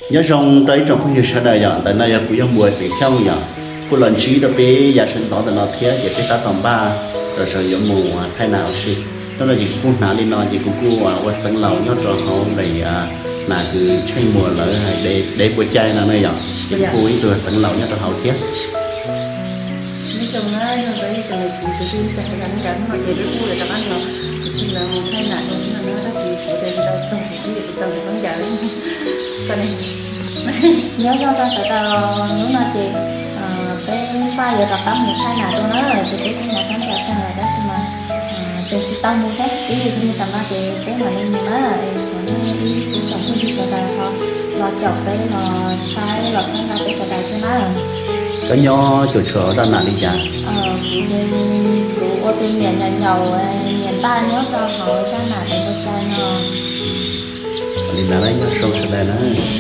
Nyob zoo rau ib tsoom phooj ywg sawv daws yom, ntawm no yog kuv yog Npuas Xeem Xyooj yom, kuj los ntsib rau peb yav sawv ntxov ntawm no thiab ces peb tab tom npaj rau sawv yuav mus thaij nas ua si. Hnub no ces kuv kuj hnav li no ces kuv kuj ua xeev laus nyob rau hauv lawm, nas kws Tsheej Muas lawv hais dev puas cai no na yom, ces kuj ib tug xeev laus nyob rau hauv thiab. Nyob zoo na, nyob zoo ib tsoom niam txiv kwv tij neej tsa sawv daws, hnub no ces wb kuj yuav rov qab nrog kuv Tsheej lawv mus thaij nas rau hnub no na, tab sis kuv tias tsis tau txog ces kuv yuav tsis tau nkawd khaub ncaws. Nyob zoo rau sawv daws, hnub no ces peb Npaj yuav rov qab mus thaij nas dua na, ces peb kuj hnav khaub ncaws tag lawm tab sis mas tseem tsis tau mus thiab, ib yam li tam no ces peb mam li mus na. Thov nej ib tsoom phooj ywg sawv daws ho los caum peb los saib los txhawb nqa peb sawv daws xwb na. Koj nyob cuam tshuam zaj nas li cas? Kuv ces kuv ua tus niam nyaum nyaum niam Npaj nyob rau hauv zaj nas dev puas cai no. Li ntawd nyob zoo sawv daws na.